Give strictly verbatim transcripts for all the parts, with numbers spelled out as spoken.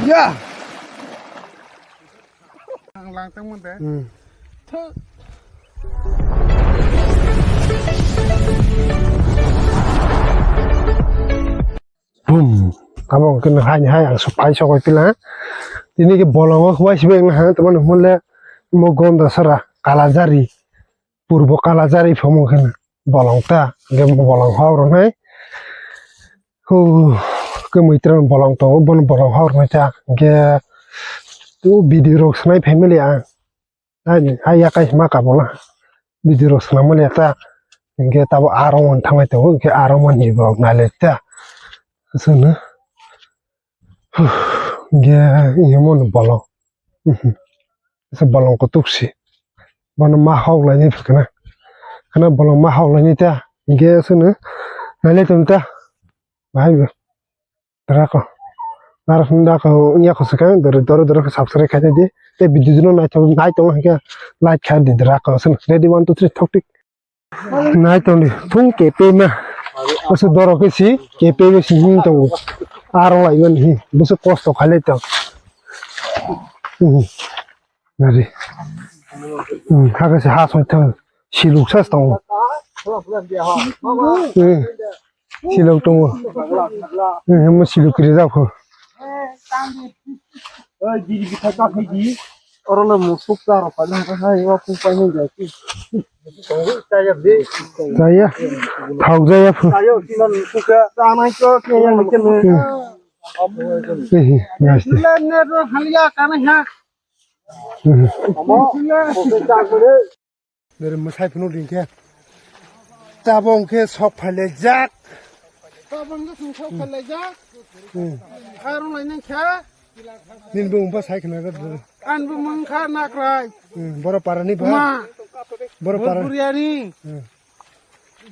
Ya. Ang lang tang mo de. Hmm. Thu. Boom. Abo khe hai hai ang su pai sokoi pila. Tini ke bolongo huai sibai ang ha, teman humle mo Gondasara, Kalajari. Purbo Kalajari phamo khe bolong ta, hwnkhe bolong hor wngnai. Hu, khe muitran bolong tongo, bono bolong hor wngnai ta. Hwnkhe tu video rok swnai family ang. Hai, hai yakai ma kabola. Video rok swnam mani ta. Hwnkhe tabo aro wan thanglai tongo, hwnkhe aro mani borok nailai ta. Aswkno. Hwnkhe, hwnkhe mono bolong. Mhm. Asa bolong kutuk si. Bono ma hok lainai phikna. Khana bolong ma hok lainai ta. Hwnkhe aswkno nailai tong ta. Bahai bo. Drako. Narok hwn drako wngya kho swkang. Doro doro doro khe subscribe khaina di. Tei video no naithok naithok hwnkhe like khaina di drako. Aswkno ready one two three thok tik. Nai tongdi, thung kepema. Bwswk dorok khe si, kepema si himwi tongo. Aro laimani hi, bwswk kosto khailai tong. Mhm. Nari. Hmm, hakhe se ha song thang, siluk sas tongo. Hmm. Silok tongo. Eh, mo silok kiri jak pho. Oro le musuk ta rok paina hai wa pung paina ja ki. Jaya. Thau jaya pho. Tayo kinan musuk ya. Tanai ko ke yang ke. Eh, eh, nice. Sila ne ro halia kana ha. Eh. Amo. Bere mwsai phunuk ring khe. Tabok khe sok phailaijak. Tabok khe sok phailaijak. Hmm. Arung lainang khe. Nini bumung bo sai khna ga. Ani bumung kha Nakrai. Hmm, boro para ni ba. Boro para. Buriyani. Hmm.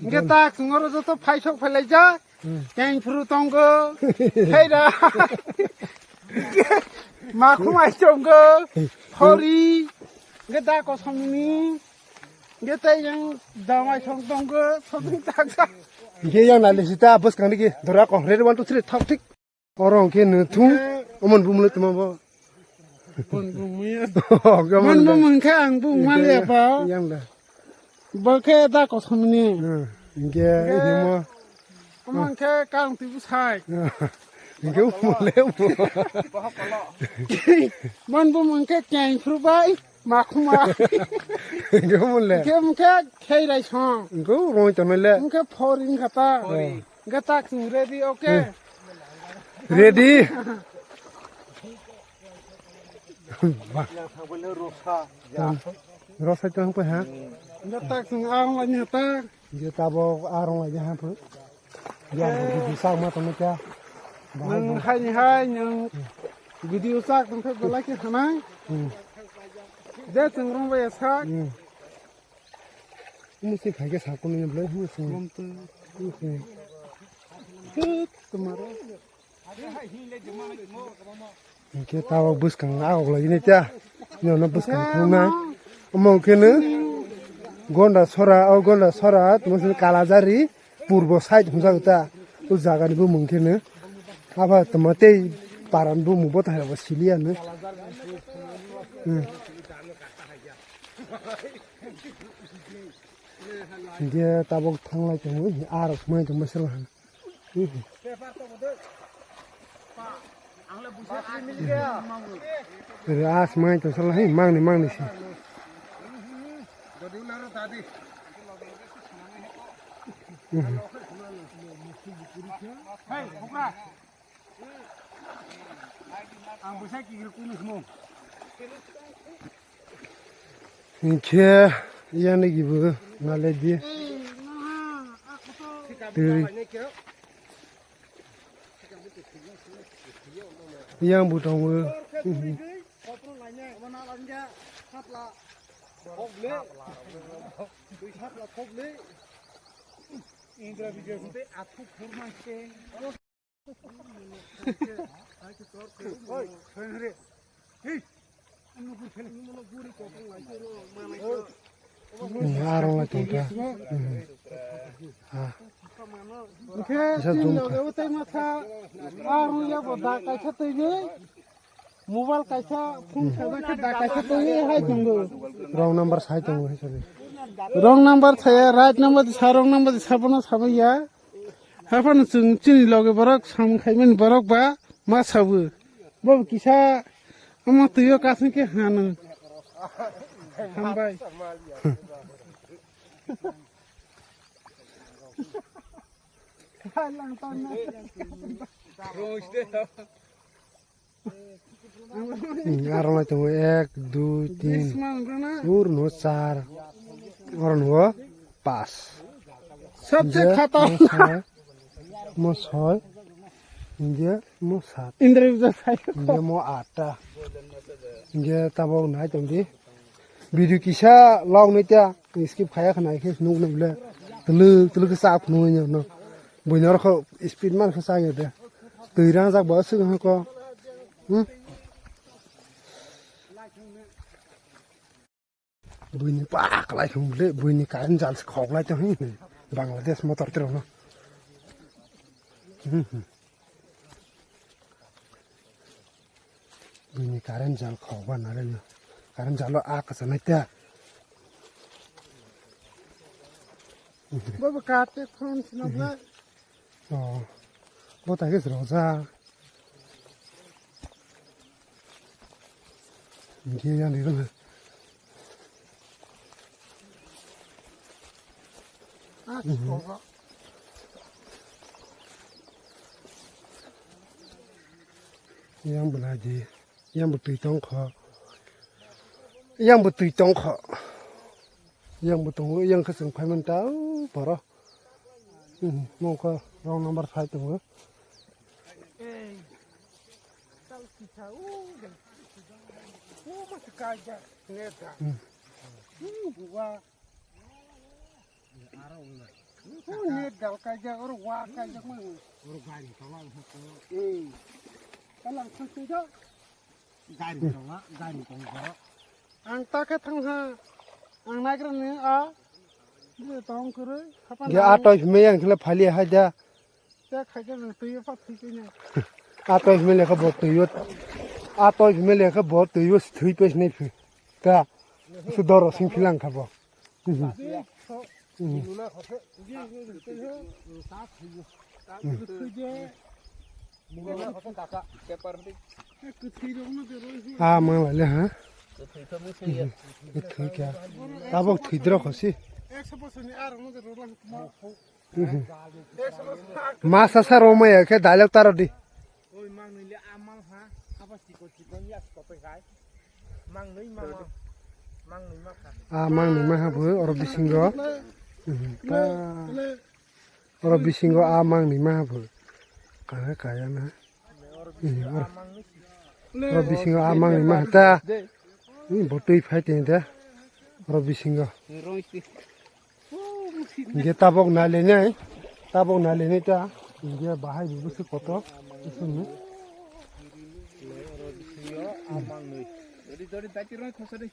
Hwnkhe tak chwng oro joto phai sok phailaijak. Hmm. Keng phuru tongo. Heira. Makhumai tongo. Hori. Hwnkhe da kosomni. Hwnkhe tei yang damai song tongo. Sotong taksa. Hwnkhe yang nalisi ta bwskang digi. Dora kok. Ready, one, two, three. Thok thik. Oro hwnkhe nw thung, omo ni bumung le tongma bo. Bun bumung ya. Oke, omo Bun le. Bumung khe ang bung ma le pa. Yang da. Bo khe da kosomni. Hmm, hwnkhe himo. Omo hwnkhe kang twi bwsai. Hwnkhe omo le omo. Bun bumung khe keng phuru bai. Makhuma. Hwnkhe omo le. Hwnkhe, hwnkhe kheirai song. Hwnkhe roi tongnai le. Hwnkhe phori wngkha ta. Phori. Hwnkhe tak chwng ready, okay? Hmm. Ready? Rosai tong pai ha? Hwnkhe tak chwng ang laini ha ta. Je tabok arong lai ha phu. Yang video sak ma tong kya? Nang hai ni hai nang video sak tong khe belai khe hanai. Hmm. Je chwng rong bai sak. Hmm. Musi khai khe sak ni belai musi. Bom tu. Musi. Tut tumaro. Hwnkhe tabok bwskang agok lainai ta. Nino bwskang thungnai. Omo hwnkhe no Gonda sora, o Gonda sora, tamo sini Kalajari, purbo side hwnjak ta. O jaga ni bumung khe no. Abo tamo tei para ni bumung bo thai rok sili ya no. Hmm. Hwnkhe tabok thanglai tongo, arok mai tongma sela. Ras mai tong sala hai mangni mangni si. Ang bwsa kikir kunu himo. Hwnkhe yani gibo naledi. Twi. Yang bo tongo. Indra video tei athuk phurmai se. Arong lai tongkha. Kisa zoom kha. Arong ya bo da kaisa twi ni. Mobile kaisa, phone kaisa khe da kaisa tongwi hai tongo. Wrong number sai tongo hai sadi. Wrong number saya, right number di sa, wrong number di sa bono sabai ya. Haphano chwng chini loge borok samung khaimani borok ba ma sabu. Bo kisa omo twiyo kasing khe hano. Hambai. Hmm, aro nai tongo ek, dui, tin. Ur no char. Oro no pas. Sabse khatar. Mo soi. India mo sat. Indra Vijay sai. India mo atta. India tabo nai tong di. Video kisa log nai ta. Skip khaya khna khe nuk nai le. Tuluk tuluk sa khnu no. Buino rokho speed man khe sa ya de. Twi rang jak bo swk ha ko. Hmm? Buini pak lai thung le, buini current jal se khok lai tong hi. Bangladesh motor tero no. Hmm, hmm. Buini current jal khok ba na le no. Current jalo a kasa nai ta. Baba kate phone sina bla. Oh, bo ta khe rojak. Hinkhe yang di rwng. Ah, rojak. Yang belai di, yang betui tongkho, yang betui tongkho, yang betongo, yang khasing phaiman ta, oh, boro. Hmm, mongkha wrong number phai tongo. Hmm. Gari tongla, gari tong borok. Ang ta khe thang ha. Ang nagra ni a. Bwrwi tong kwrwi. Hapa ya nang. A toi himai yang khle phali hai da. Te khaikhe rw twi pha thwi khe nya. A toi himai lekha bo twi yo. A toi himai lekha bo twi yo thwi pes nei phi. Ta. Su doro sing philang kha bo. Mhm. Mhm. Ah, mang lai le ha. Thwi kya? Tabok thwi drok hosi. Mhm. Masa sa roma ya khe dialogue taro di. Ah, mang nwi ma ha bo oro bisingo. Mhm. Oro bisingo a mang nwi ma bo. Kaya kaya na. Oro bisingo a mang nwi ma ta. Ni bo twi phai te da. Oro bisingo. Ge tabok nai le nai. Tabok nai le nai ta. Ge bahai bo se koto. Oro bisingo a mang nwi. Dori dori dati roi khosa de.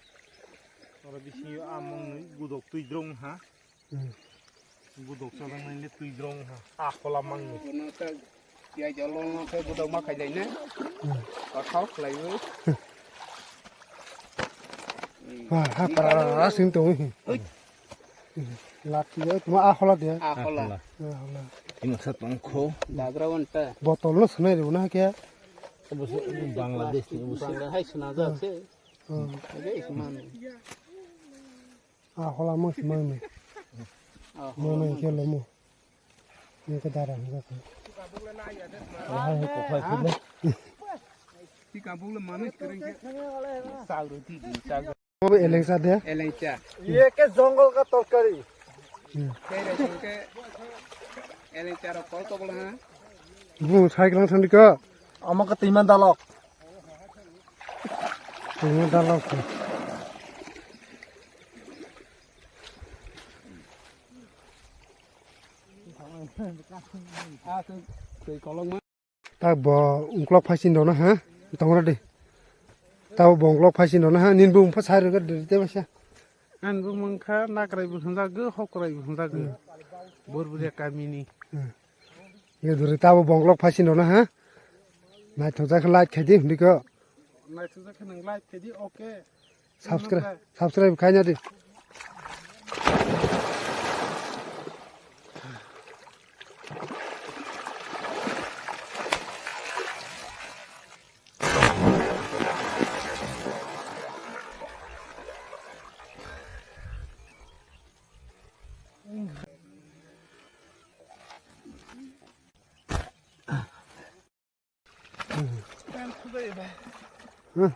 Oro bisingo a mang nwi gudok twi drong ha. Hmm. Budok chajaknai le twi drong ha. A khola mangni. Bono ta piyaj olo no khe budok ma khailai na. Hmm. Kothok khlaiwi. Wah, ha para sing tong hi. Ui. Lati ya, tuma a khola de. A khola. A khola. Ima sa tong kho. Dagra wanta. Botol no sanai rw na khe. Obo se Bangladesh ni obo se. Bangla hai suna jak se. Hmm. Age isman. A hola mo si mangni. Mo nang khe lomo. Ni ka dara ni ka. Hai hai ko khai khai le. Ti ka buk le manu kering ke. Sauro ti di sauro. Mo elengsa de. Elengsa. Ye ke jungle ka tarkari. Hmm. Kere ke elengsa ro kol to bola ha. Bu sai klang sandi ka. Ama ka timan dalok. Tungma dalok. Tak bo ungklok phaisin dono ha. Tongra de. Tak bo ungklok phaisin dono ha. Nin bo ungpha sai rega de te masa. Ang bo mangkha nakrai bo hwnjago, hokrai bo hwnjago. Hmm. Borburia kamini. Hmm. Ye duri tabo bonglok phaisin rwna ha. Naithokjak khe like khaidi hwndiko. Naithokjak khe nwng like khe di, okay. Subscribe, subscribe khaina di.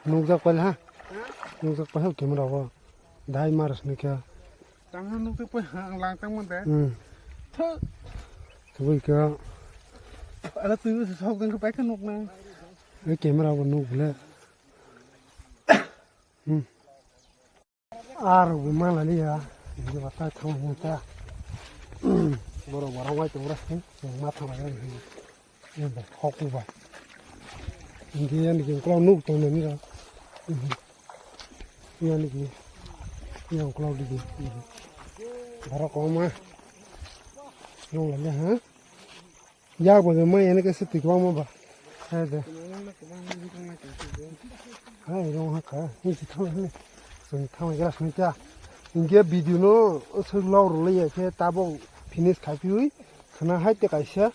Nukjak pail ha. Nukjak pail ha camera o. Dai maras ni khe. Tang ha nukjak pail ha, ang lang tang mande. Hmm. Tho. Tubui khe. Ala tui sok dang khe pai khe nuk nang. Ei camera o nuk le. Hmm. Ar bo ma la liya, hindi ba ta thang hin ta. Boro boro wai tongra hin, ma thang ya hin. Hindi hok ba. Hindi yan hindi klau nuk tong ni ra. Yan hindi. Yan klau di. Boro ko ma. Nong la liya ha. Yak bo mai ene kese twi kwbangma ba. Hai de. Hai rong ha kha. Ni si thang ni. Sung thang gra sung ta. Inge video no sung lau ro le ya khe tabo finish khai piwi. Khna hai te kaisa.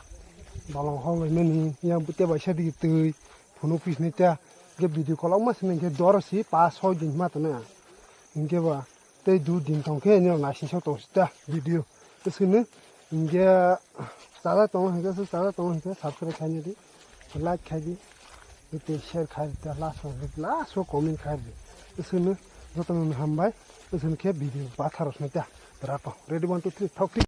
Balong hol le mani yang te bai sa di twi. Phunu pis ni ta. Inge video kolok ma sini inge dor si pa soi din ma tana. Inge ba. Tei du din tong khe nirok naising sok tong sita video. Bwswkni hinkhe chajak tongo hinkhe, chajak tongo hinkhe subscribe khaina di, like khai di, tei share khai di, last o, last o comment khai di. Bwswkni jotono hambai, bwswkni khe video batharo swnai ta. Rato ready one two three thok thik.